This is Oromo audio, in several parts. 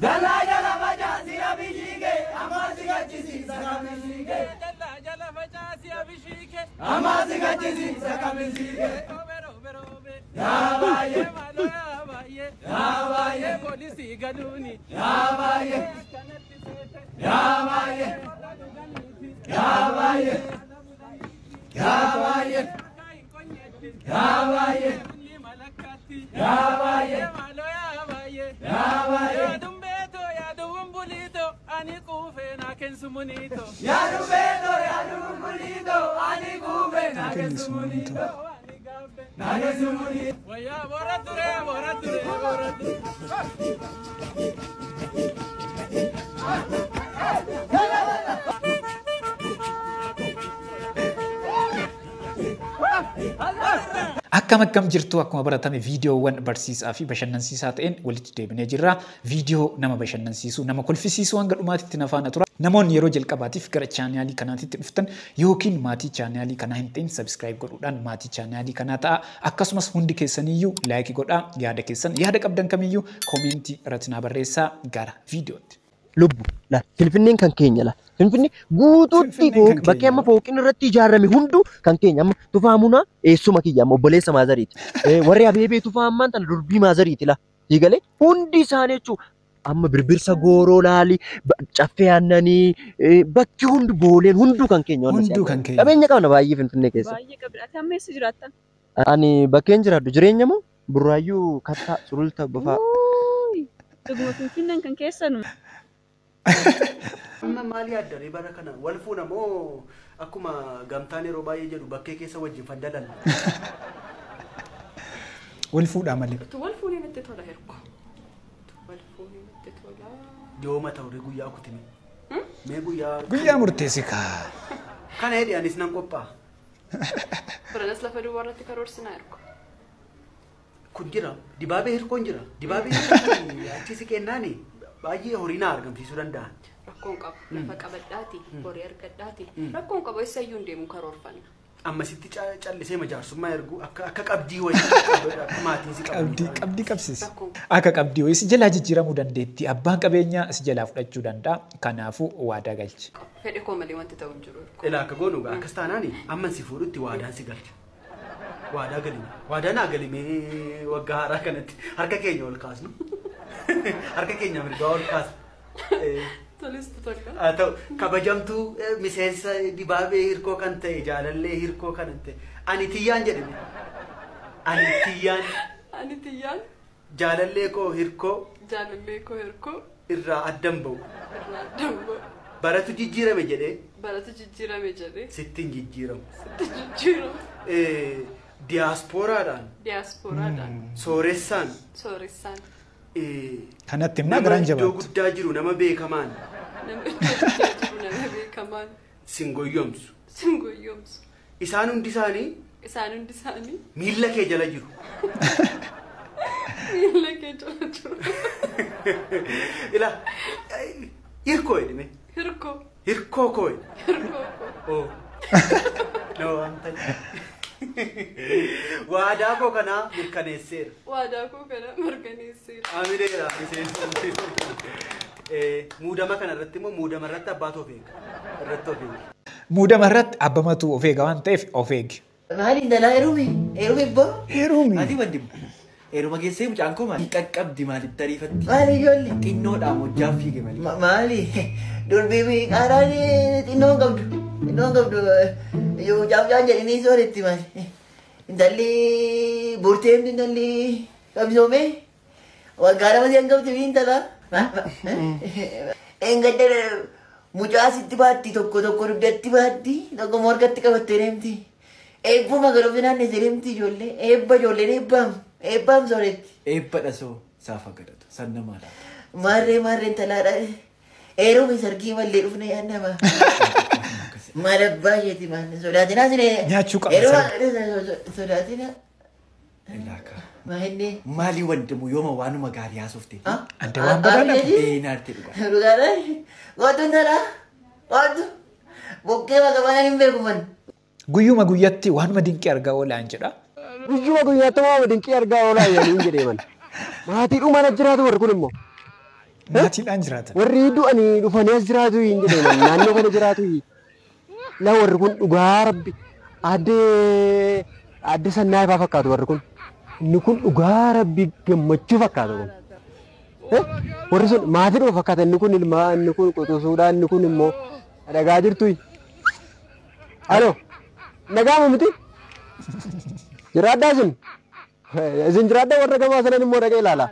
Dallaa jala facaasi abishike amma si gachisiisa kamisiike. Dallaa jala facaasi abishike Amma si gachisiisa kamisiike. Roobe roobe roobe. Yaa baay'ee. Maaloo yaa baay'ee. Yaa baay'ee. Poolisii galuuni. Yaa baay'ee. Akkanatti seete. Yaa baay'ee. Yaa baay'ee. Yaa baay'ee. Harkaa hin qonyetti. Yaa baay'ee. Inni malakkaatti. Yaa baay'ee. Maaloo yaa baay'ee. Yaa baay'ee. Yaaduun beetoo yaaduun buliitoo ani quufee naa kensumuniitoo. Yaadu beetoo yaadu bumbuliitoo ani kuufee naa keessumuniitoo. Ani gaabbe. Naa keessumuniitoo. Wayyaa boora ture boora ture boora ture. Akkam akkam jirtu akkuma baratame viidiyoowwan barsiisaa fi bashannansiisaa ta'een walitti deebinee jirra. Viidiyoo nama bashannansiisu, nama kolfisiisu hanga dhumaatitti na faana tura. Namoonni yeroo jalqabaatiif gara chaanaalii kanaatitti dhuftan yookiin maatii chaanaalii kanaa hin ta'in subscribe godhuudhaan maatii chaanaalii kanaa ta'a. Akkasumas hundi keessaniyyuu like godhaa, yaada keessan yaada qabdan kamiyyuu koomentii irratti naa barreessaa gara viidiyootti. Lubbu la Finfinneen kan keenya la Finfinnee guutuutti Finfinneen kan bakkee amma keenya. fooqin irratti ijaarame hunduu kan keenya. Amma Tufaa Munaa eessuma kiyya, amma obboleessa maazariiti. Warri Abeebee Tufaa ammaan tana durbii maazariiti la siigalee hundi isaanii jechuun amma birbirsa gooroo laali caffee aannanii, bakki hundi booleen hunduu kan keenya waan Hunduu kan keenya. Qabeenya qabna baay'ee Finfinnee keessa. Baay'ee qabna. Ati amma eessa jiraatta? Ani bakkeen jiraadhu jireenya moo Burraayyuu, Kattaa, Sululta, Bofaa. Wuuy! Dhuguma Finfinneen kan keessanu. Amma maal yaaddaree bara kana wal fuuna moo akkuma gamtaan yeroo baay'ee jedhu bakkee keessa wajjin faddalan? Wal fuudhaa malee. Utuu wal fuunee natti tola hirko. Utuu wal fuunee natti tola. Yooma ta'ure guyyaa kutime. Mee guyyaa Guyyaa murteessi kaa. Kana jedhe anis nan qophaa'a. Biranas lafa duwwaa irratti karoorsinaa hirko. Kun jira, dibaabee hirkoon jira, dibaabee hirkoon achi si kennaani baay'ee horii naa argamsiisuu danda'an. Rakkoon qabu. Lafa qabadhaati. Horii argadhaati. Rakkoon qabu, eessayyuu hin deemu, karoorfanna. Ammasitti callisee majaarsummaa ergu akka qabdii wayii akka maatiin si qabu. Qabdii qabdii qabsiisi. Rakkoon Akka qabdii wayii si jalaa jijjiiramuu dandeetti. Abbaan qabeenyaa si jalaa fudhachuu danda'a. Kanaafuu waadaa galchi. qabu. Fedhe koo malee wanti ta'u hin jiru hirko. Ilaa akka goonu akkas taanaani amman si fuudhutti waadaan si galcha. Waadaa galime. Waadaa naa galimee waggaa haaraa kanatti harka keenya ol kaasnu. Harka keenya mirgaa ol kaasnu. Tolistu takka. Haa ta'u, kabajamtuu miseensa dibaabee hirkoo kan ta'e jaalallee hirkoo kan ta'e ani tiyyaan jedhame. Ani tiyyaan Ani tiyyaan jaalallee koo hirkoo jaalallee koo hirkoo irraa addan ba'u. Irraa addan ba'u. Baratu jijjiirame jedhee Baratu jijjiirame jedhee sittiin jijjiiramu. Sitti jijjiiramu. Diyaaspooraadhaan Diyaaspooraadhaan sooressaan sooressaan Kanatti himnaa nama garaan iddoo jabaattu. guddaa jiru nama beekamaan nama iddoo guddaa jiru nama beekamaan sin goyyomsu. Sin goyyomsu. Isaan hundi isaanii Isaan hundi isaanii miilla kee jala jiru. Miilla kee jala jiru. Ilaa hirkoo jedhame. Hirkoo. Hirkoo koo jedhe. Hirkoo koo. Oh. No, wanta. Waadaa koo kanaa mirkaneesseera. Waadaa koo kana mirkaneesseera. Amireera miseensa. Muudama kana irratti immoo muudama irratti abbaatu of eega. Irratti of eega. Muudama irratti abbamatu of eega waan ta'eef of eegi. Maali intalaa heerumi? Heerumi ibboo? Heerumi. Ati wandimu. Heeruma geessee mucaan koo maali? Qaqqabdi maalitti ariifatti? Maali ijoolli? Xinnoodhaan hojjaaf fiige malee. Maali? Durbii qaaraan xinnoo hin qabdu. Xinnoo hin qabdu. Yoo mucaan jedhanii sooretti maali? Intalli burteemti, intalli qabsoomee waggaa 2 si hangafti fi intala. Engadda mucaa sitti baatti, tokko tokko dugdatti baatti, tokko morkatti qabattee deemti. Eebbuma garuu naannessee deemti ijoollee. Eebba ijoolleen eebbaam. Eebbaam sooretti. Eebbadha soo saafa gadhatu san namaa laata. Maarree maarree intalaadha. Heerumi sargii mallee dhufne yaannama. Maal abbaa isheeti maal sodaatinaa sinee. Nyaachuu qabna. Heeruma sodaatina. Ilaaka. Maa inni. Maali wandimu yooma waanuma gaarii haasofte? Ante waan badaa dhabu. Ee, naarte dhugaa. Dhugaadha. Gootu intala. Gootu. Bukkee bakka banan hin beeku man. Guyyuma guyyatti waanuma dinqii argaa oolaan jedha. Guyyuma guyyaatti waanuma dinqii argaa oolaa jedhanii jedhee mana. Maatii dhuma na jiraatu warri kun immoo. Maatiidhaan jiraatan. Warri du'anii dhufanii as jiraatu hin jedhan naannoo kana jiraatu. La warri kun dhugaa rabbi addee addee sannaa ifaa fakkaatu warri kun. Inni kun dhugaa rabbi gammachuu fakkaata kun. Warri sun maatii dhufa fakkaata inni kun ilmaa inni kun qotusuudha inni kun immoo dhagaa jirtu. Aloo nagaa miti? Jiraadhaa isin? Isin jiraadhaa warra gamaa sanan immoo dhaqee ilaala.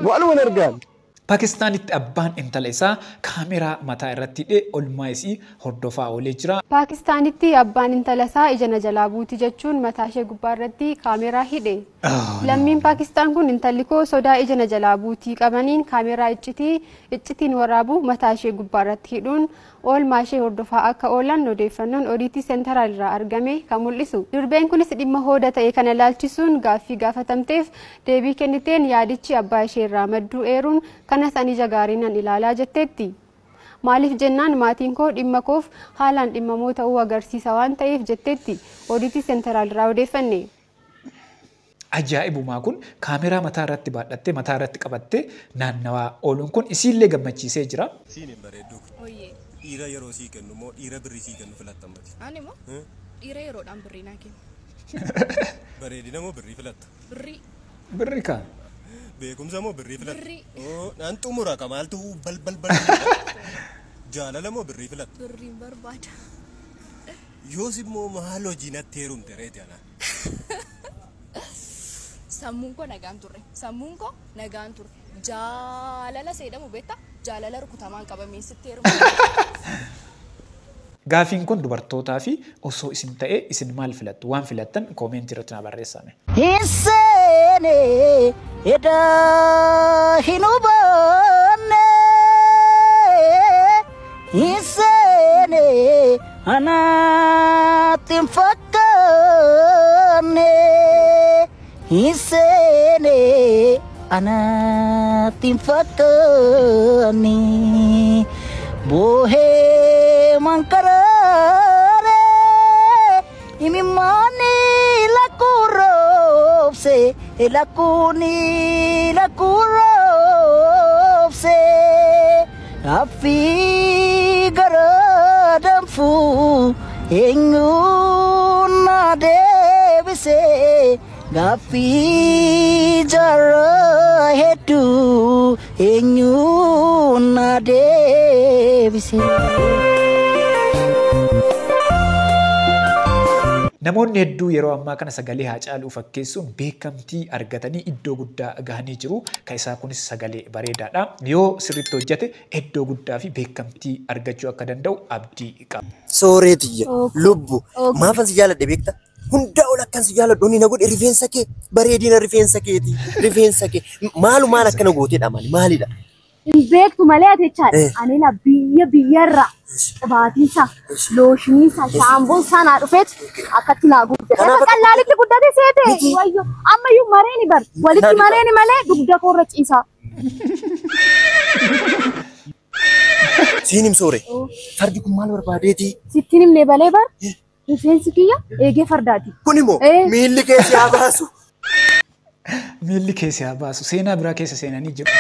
Walumaan argaan. Paakistaanitti abbaan intala isaa kaameraa mataa irratti hidhee olmaa isii hordofaa oolee jira. Paakistaanitti abbaan intala isaa ija na jalaa buuti jechuun mataa ishee gubbaa irratti kaameraa hidhe. Lammiin Paakistaan kun intalli koo sodaa ija na jalaa buutii qabaniin kaameraa iccitiin waraabuu mataa ishee gubbaa irratti hidhuun oolmaa ishee hordofaa akka oolan odeeffannoon Oodiitii Seentaraal irraa argame kan mul'isu. Durbeen kunis dhimma hooda ta'e kana ilaalchisuun gaaffii gaafatamteef deebii kenniteen yaadichi abbaa ishee irraa madduu eeruun kanas ani ija gaariinan ilaalaa jetteetti. Maaliif jennaan maatiin koo dhimma koof haalaan dhimmamoo ta'uu agarsiisa waan ta'eef jetteetti. Oodiitii Seentaraal irraa odeeffanne. Ajaa'ibumaa kun kaameraa mataa irratti baadhattee mataa irratti qabattee naannawaa ooluun kun isiillee gammachiisee jira. Siin hin bareeddu. Dhiira yeroo sii kennu moo dhiira birrii sii kennu filatta mati? Ani moo dhiira yeroodhaan birrii naa kennu. Bareedina moo birrii filatta? Birrii. Birrii kaa? Beekumsa moo birrii filatta? Birrii. Naan xumura ka maaltu balbal bal. Jaalala moo birrii filatta? Birriin barbaada. Yoos immoo maal hojii natti heerumte reeti anaa? Sammuun koo nagaan turre. Sammuun koo nagaan turre. Jaalala seedhamu beektaa? Jaalala rukutamaan qabamee sitti heerumu. Gaafiin kun dubartootaa fi osoo isin ta'ee isin maal filattu? Waan filattan koomentii irratti na barreessame. Hinseenee edaa hin hubanne hinseenee anaatti hin fakkaanne hinseenee anaatti hin fakkaanne boohee mankaraare imimmaani lakkuroobse lakkuuni lakkuroobse affii gara danfuu eenyuun na deebise gaaffii jaarraa hedduu eenyuun na deebise. Namoonni hedduu yeroo ammaa kana sagalee Haacaaluu fakkeessuun beekamtii argatanii iddoo guddaa gahanii jiru. Kan isaa kunis sagalee bareedaadha. Yoo sirriitti hojjete iddoo guddaa fi beekamtii argachuu akka danda'u abdii qaba. Sooreetiyya lubbu maafan si jaaladhe beekta? Hundaa ol akkan si jaaladhu inni na godhe rifeensa kee bareedina rifeensa keeti rifeensa kee maalumaan akkana gooteedha maali maalidha? Hin beektu malee ati jechaadha. Ani na biyya biyyarraa dhibaatiinsa, looshinisa, shaamboon isaa naa dhufeet akkatti naa guddate. Akka qallaalitti guddate seete. Wayyo ammayyuu mareeni bar walitti mareeni malee dugda koorra ciisa. Siin him soore. Fardi kun maal barbaadeeti? Sittiin himne balee bar rifeensi kiyya eegee fardaati. Kun immoo miilli kee si haa baasu. Miilli kee si haa baasu. Seenaa biraa keessa seenanii jiru.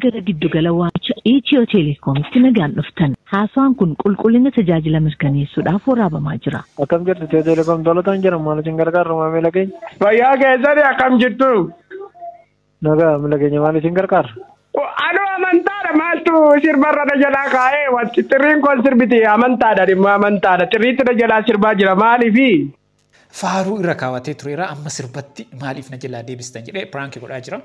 Gara giddugala waamicha Itiyoo Teleekoomitti nagaan dhuftan. Haasawaan kun qulqullina tajaajila mirkaneessuudhaaf waraabamaa jira. Akkam jirtu Itiyoo Teleekoom tolataan jira maal isin gargaarra maamila keenya? Fayyaa keessani akkam jirtu? Nagaa maamila keenya maal isin gargaarra? Anu amantaadha maaltu sirbarra na jalaa kaa'ee wanti xirriin kun sirbiti amantaadha dhimma amantaadha xirriitti na jalaa sirbaa jira maaliifi? Faaruu irra kaawwatee tureera amma sirbatti maaliif na jalaa deebistan jedhee piraankii godhaa jira.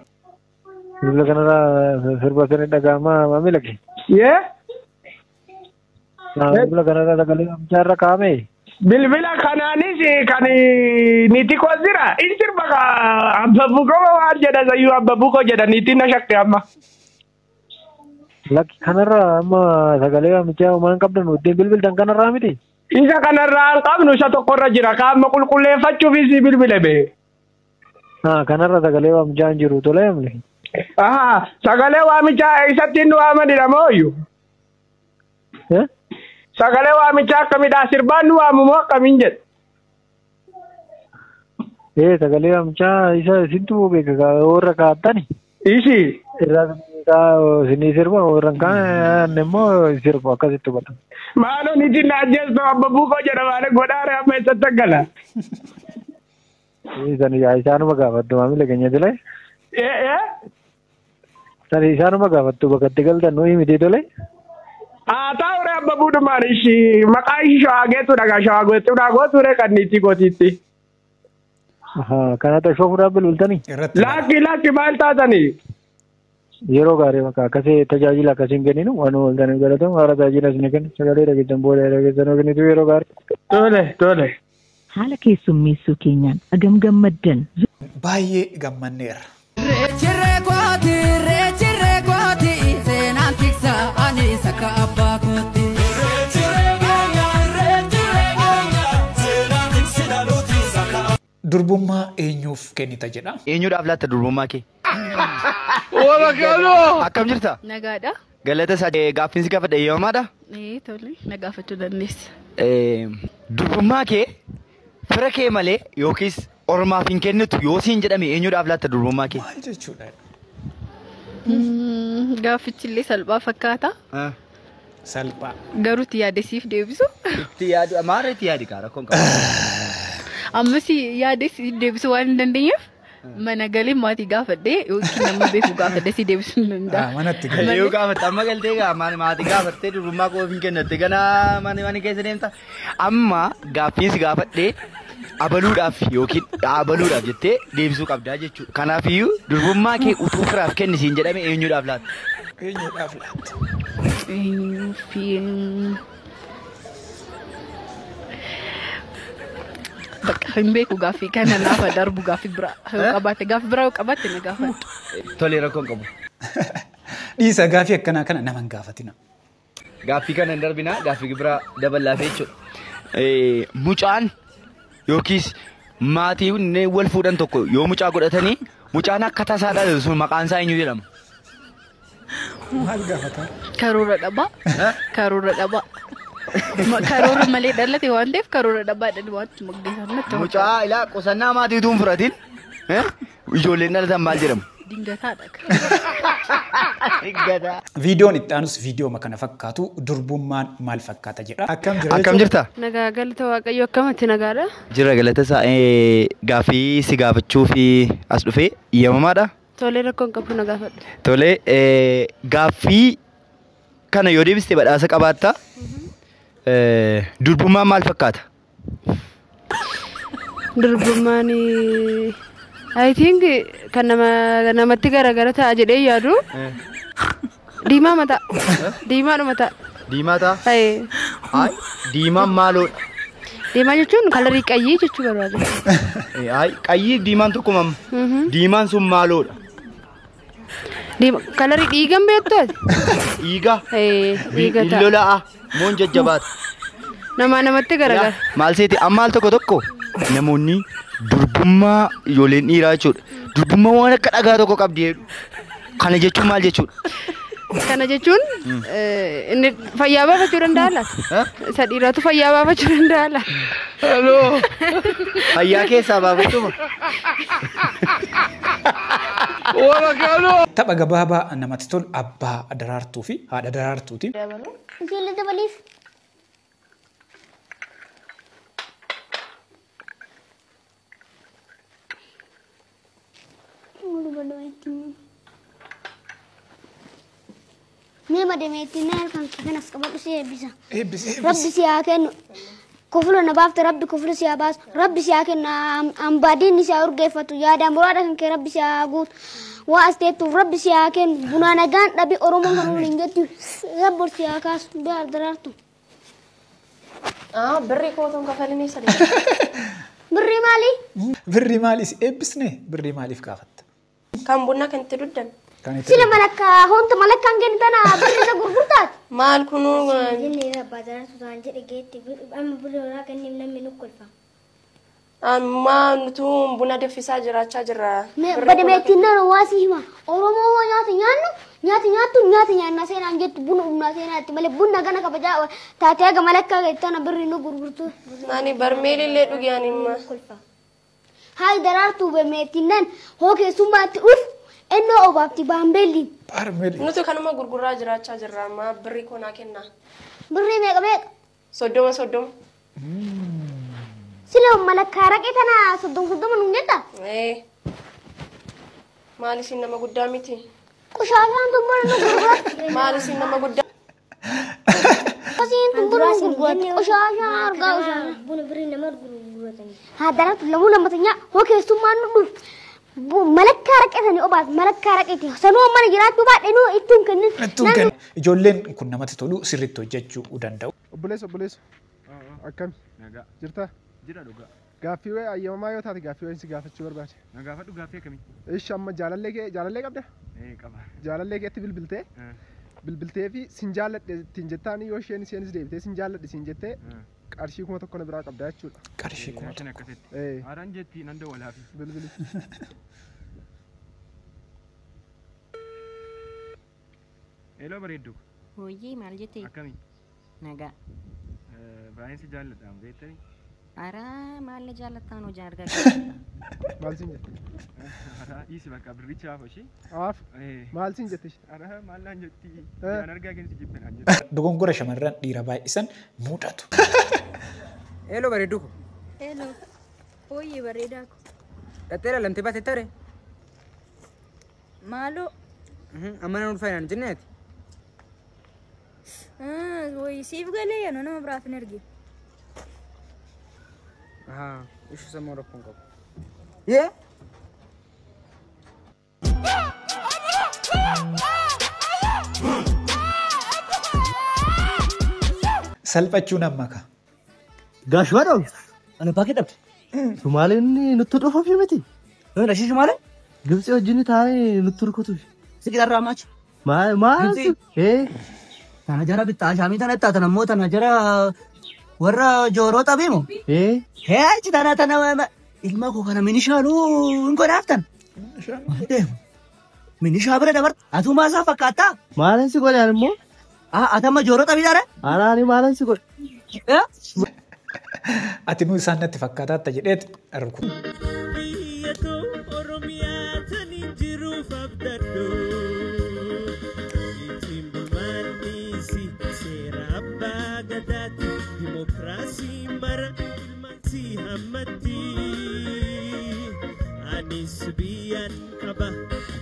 Bilbila kanarraa sirba sirrii dhaga'amaa maamila keenya. Yee? Bilbila kanarraa sagalee waamichaa irra kaa'ame. Bilbila kanaanis kan niitii koo jira. Inni sirba abba bukoo waan jedha sayyuu abba bukoo jedha niitiin na shakke amma. Lakki kanarraa amma sagalee waamichaa homaa hin qabdan ittiin bilbiltan kanarraa miti. Isa kanarraa hin qabnu isa tokkorra jira qaama qulqulleeffachuufis bilbile bee. Kanarra sagalee waamichaa hin jiru tolee maamila. Sagalee waamichaa isatti nu waamanidha mooyyu? Sagalee waamichaa akkamidha? Sirbaan nu waamu moo akkamiin jedhe? Sagalee waamichaa isa isintu beeka warra kaa'attani. Ishi. Irraa isinii sirba warra kaan immoo sirbu akkasitti hubatan. Maaloo niitiin na ajjeestu abba buukoo jedha malee godhaare amma eessatti gala. Isaanuma gaafattu maamila keenya tole. Isaanuma gaafattu bakka itti galtan nuyi miti tole. Haa ta'u ree abba buudhumaan ishii maqaa ishii shawaageetu dhagaa shawaageetu dhagaa ture kan niitii gootiitti. Kana tashoo fuudhaa bilbiltanii? Lakki lakki maal taatanii? Yeroo gaarii bakka akkasii tajaajila akkasiin kenninu waan ooltaniif galatamu haala tajaajila isin kennu sagalee dhageessan booda dhageessan kennitu yeroo gaarii. Tole tole. Haala keessummeessuu keenyaan hagam gammaddan. Baay'ee gammanneera. Reechirree kooti reechirree kooti seenaan tiksa ani sakka abbaa kooti. Durbummaa eenyuuf kennita jedha. Eenyuudhaaf laatta durbummaa kee? Akkam jirta? Nagaadha. Galata isaa gaaffiin si gaafadha eeyyamamaadha? Tole na gaafachuu dandeessa. Durbummaa kee fira kee malee yookiis ormaaf hin kennitu yoo siin jedhame eenyuudhaaf laatta durbummaa kee? Maal jechuudha? Gaaffichi illee salphaa fakkaata. Salphaa. Garuu itti yaadesiif deebisu. Itti yaadu maarra itti yaadi kaara kun qaba. Ammas yaadesiif deebisuu waan hin dandeenyeef mana galee maatii gaafadhee yookiin nama beeku gaafadhee si deebisuu hin danda'a. Manatti galee. Yoo gaafatte amma galtee maatii gaafattee durbummaa koo hin kennatte gana mana keessa deemta. Amma gaaffiin si gaafadhee abaluudhaaf yookiin abaluudhaaf jettee deebisuu qabdaa jechuudha. Kanaafiyyuu durbummaa kee utuu firaaf kenni siin jedhame eenyuudhaaf laatta? Eenyuudhaaf laatta? Eenyuufi bakka hin beeku gaaffii kana naafa darbu gaaffii biraa yoo qabaatte gaaffii biraa yoo qabaatte na gaafadhu. Tole rakkoon qabu. Dhiisa gaaffii akkanaa kana nama hin gaafatina. Gaaffii kana hin darbinaa gaaffii biraa dabalaafee jechuudha. Mucaan yookiis maatiin wal fuudhan tokko yoo mucaa godhatanii mucaan akka tasaa dhalatu sun maqaan isaa eenyu jedhama? Maal gaafata? Karoora dhabaa. Karoora dhabaa. Karoora malee dhalate waan ta'eef karoora dhabaadhaan wanti moggeessan natti. Mucaa ilaa qusannaa maatii utuu hin fudhatin ijoolleen dhalatan maal jedhamu? Dingataadha. Dingataa. Viidiyoon itti aanus viidiyooma kana fakkaatu durbummaan maal fakkaata jedha. Akkam jira? Akkam jirta? Nagaa galata Waaqayyo akkamatti nagaadha? Jira galata isaa gaaffii si gaafachuu fi as dhufee eeyyamamaadha? Tolee rakkoon qabu na gaafadhu. Tolee gaaffii kana yoo deebiste badhaasa qabaatta. Durbummaan maal fakkaata? Durbummaan I think kan namatti garagara ta'a jedhee yaadu. Diimaa mataa. Diimaadhuma ta'a. Diimaa ta'a? Hayi. Diimaan maaloodha? Diimaa jechuun kalarii qayyii jechuu barbaada. Hayi qayyii diimaan tokkuma. Diimaan sun maaloodha? Kalarii dhiigan beektu ati? Dhiiga? Dhiiga ta'a. Lola'a moon jajjabaata. Namaa namatti garagara. Maal seeti amma al tokko tokko namoonni durbummaa ijoolleen dhiiraa jechuudha. Durbummaa waan akka dhagaa tokko qabdi jedhu. Kana jechuun maal jechuudha? Kana jechuun inni fayyaa baafachuu danda'a laata? Isa dhiiraatu fayyaa baafachuu danda'a laata? Haloo! Fayyaa keessaa baafachuu. Tapha gabaabaa namatti tolu abbaa daraartuu fi haadha daraartuuti. Ijoollee dabaliif. Mee madameetti na halkan kanas qabadhu si eebbisa. Rabbi si haa kennu. Kofla na baafte rabbi kofla si haa baasu. Rabbi si haa kennu ambaadiin si haa urgeeffatu. Yaadaan muraadha kan kee rabbi si haa guutu. Waa as teettuuf rabbi si haa kennu. Bunaa nagaan dhabi Oromoon kan waliin jettu rabbi si haa kaasu. Biraa daraartu. Birrii kootuun kafalinii sadii. Birrii maali? Birrii maali si eebbisne birrii maaliif gaafatta? Kan bunna kan itti duddan. Sila malakka honta malakkaan kennitan birrii isa gurgurtaati. Maal kunuu. Jennee abbaa daraartu ta'an jedhe geetti amma birrii horaa kenneef namni nu kolfa. Amma nutu buna danfisaa jiraachaa jirra. Badameettiin naan waa si hima. Oromoo hoo nyaata nyaannu nyaata nyaattu nyaata nyaannaa seenaan jettu buna humnaa seenaatti malee bunna kana kabajaa taatee haga malakkaa geettana birrii nu gurgurtu. Ani barmeelillee dhugi ani imma. Haay daraartuu bemeettinnan hoo keessummaatti uf ennoo obaafti baambeelliin. Nuti kanuma gurguraa jiraachaa jirra amma birrii koo naa kennaa. Birrii meeqa meeqa? 30 30. Sila malakkaa raqee tana 30 30 nuun jetta? Ee. Maal isin nama guddaa miti? Qushaashaan tumbura nu gurguratti. Maal isin nama guddaa? Asiin tumbura nu gurguratti. Qushaashaan argaa qushaashaan. Buna birrii nama gurguratanii. Haa daraartuu lamuu lammatanya hoo keessummaan nu dhufu. Malakkaa raqeetanii obaas malakkaa raqeeti sanuu mana jiraachuu baadhee nuu ittiin kennin. Ittiin kennin. Ijoolleen kun namatti tolu sirriitti hojjechuu danda'u. Obboleessa obboleessa. Akkami? Nagaa. Jirtaa? Jira dhugaa. Gaaffii wayii ayyamamaa yoo taate gaaffii wayii si gaafachuu barbaade. Na gaafadhu gaaffii akkamii? Ishi amma jaalallee kee jaalallee qabda? Ee qaba. Jaalallee keetti bilbiltee bilbiltee fi sin jaalladhe ittiin jettaan yoo isheen isheenis deebitee sin jaalladhe siin jettee qarshii 1000 na biraa qabda jechuudha. Qarshii 1000. Ee. Haaraan jetti nan dawwalaafi. Bilbili. Eeloo bareeddu. Hooyyee maal jettee? Akkami? Nagaa. Baay'een si jaalladha beektani? Araa maal na jaallattaan hojii argaa Maal siin jette? Araa dhiisi bakka birricha hafa ishee. Haaf. Maal siin jette? Araa maal naan jetti? Yaan argaa keessa jibbe naan jette. Dogongora shamarran dhiira baay'isan mudatu. Eeloo bareeddu ko. Eeloo. Hooyyee bareedaa ko. Dhattee laalamtee baate tare. Maaloo. Amma nan ulfaa naan jenne ati. Wayii siif galee yanoo nama biraaf hin ergine. Ahaa, ishee sammuu rakkoon qabu. Yee? Salphachuun amma ka. Gaashwaadha. Ani baakee dhabde. Sumaaleen nutti dhufuuf miti. Ishee Sumaalee? Gibxi wajjin taa'ee nutti rukutuuf. Si qixarraa maachi? Maal maal? Ee. Tana jara bittaa shaamii tana itti tana immoo tana jara warra jooroo xabiimu. Ee. Hee achi tana tana ilma koo kana minishaanuu hin godhaaftan. Minishaa bira dabarta. Atuu maasaa fakkaattaa? Maalan si godhe ani immoo? Ati amma jooroo xabiidhaare? Anaani maalan si godhe? Ati nuu isaan natti fakkaatatta jedheet rukutu. Biyya too Oromiyaa taniin jiruuf abdadhu. Ittiin bulmaanniisi seera abbaa gadaati. Dimookiraasii mara ilmaan si hammatti. Anis biyyaan qaba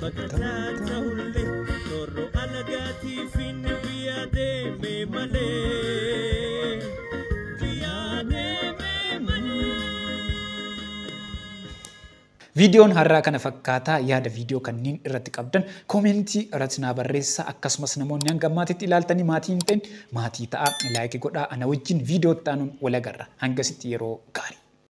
baqataa ta'ullee torro alagaatiif inni biyya deeme malee. Biyya deeme malee. Viidiyoon har'aa kana fakkaataa yaada viidiyoo kanneen irratti qabdan koomentii irratti naa barreessaa akkasumas namoonni hanga ammaatitti ilaaltanii maatii hin ta'in maatii ta'a laayikii godhaa ana wajjin viidiyoo itti aanuun wal agarra hangasitti yeroo gaarii.